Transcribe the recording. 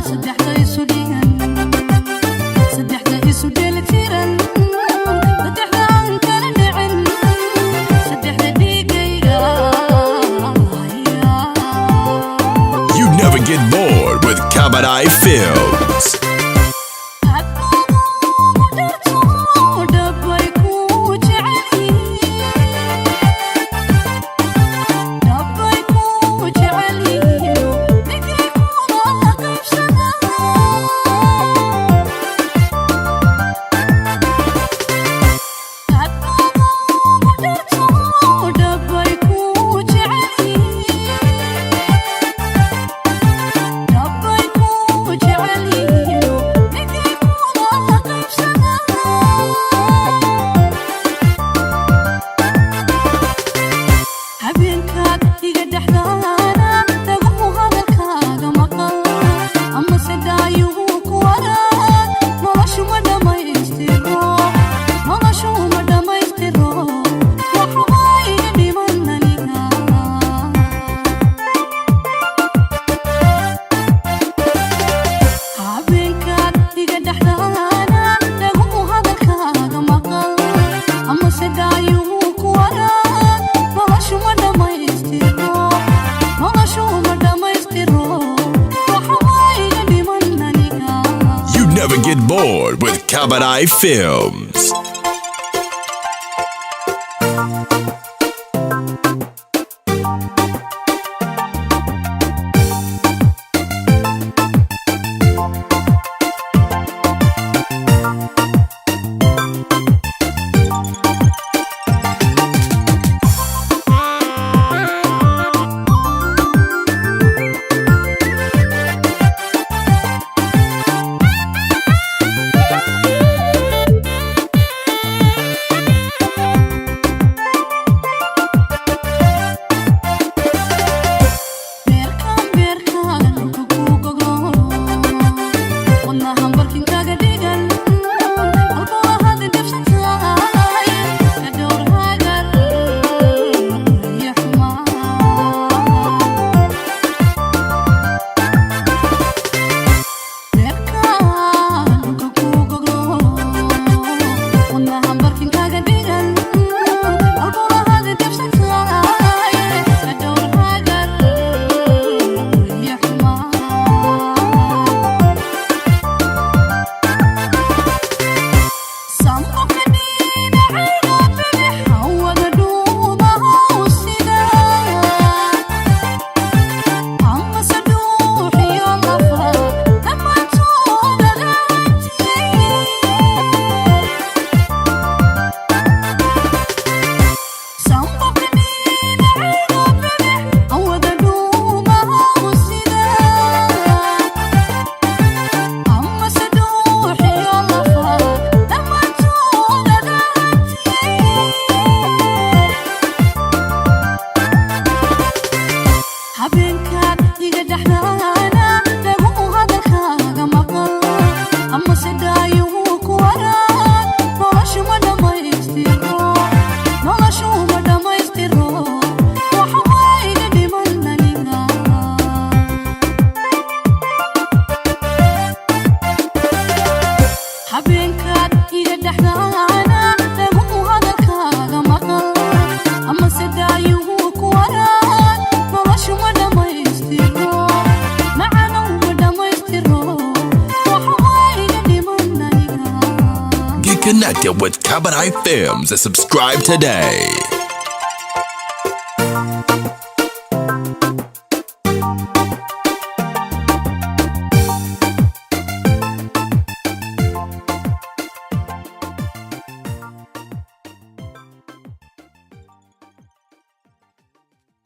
Saddexda isu dhigan, saddexda isu dheelitiran, saddexda aan kala dhicin, saddexda dhiigayga. You never get bored with Kabadai Films. Dhabbay ku jecel yihiin, dhabbay ku jecel yihiin, ninkay kula qaybsadaan. Dhabbay ku jecel yihiin, dhabbay ku jecel yihiin, ninkay kula qaybsadaan. Habeenkaad iga dhexdaana dhaguhu hadalkaaga maqal ama sedaayuhu ku waraag, noloshu ma dhammaystiro, noloshu ma dhammaystiro, waxba iga dhiman aniga. Habeenkaad iga dhexdaana dhaguhu hadalkaaga maqal ama sedaayuhu ku waraag, noloshu ma dhammaystiro, noloshu ma dhammaystiro, waxba iga dhiman aniga. You never get bored with Kabadai Films. Beerkan beerkan dhulka ku goglo, wadnahan barkinkaaga dhigan, halbowlahaad jabsan tahay, ka dhowr hagar iyo xumaan. Beerkan dhulka ku goglo, wadnahan barkinkaaga dhigan, halbowlahaad jabsan tahay, ka dhowr hagar iyo xumaan. Sambabka dhinacayga bidix hawada dhuumaha u sida amase dhuuxiyo lafa dhammaantooda dhahantiyey. Sambabka dhinacayga bidix hawada dhuumaha u sida amase dhuuxiyo lafa dhammaantooda dhahantiyey. Habeenkaad iga dhexdaana dhaguhu hadalkaaga maqal ama sedaayuhu ku waraag, noloshu ma dhammaystiro, noloshu ma dhammaystiro, waxba iga dhiman aniga. Habeenkaad iga dhexdaana dhaguhu hadalkaaga maqal ama sedaayuhu ku waraag, noloshu ma dhammaystiro, macanow ma dhammaystiro, waxba iga dhiman aniga. Get connected with Kabadai Films and subscribe today.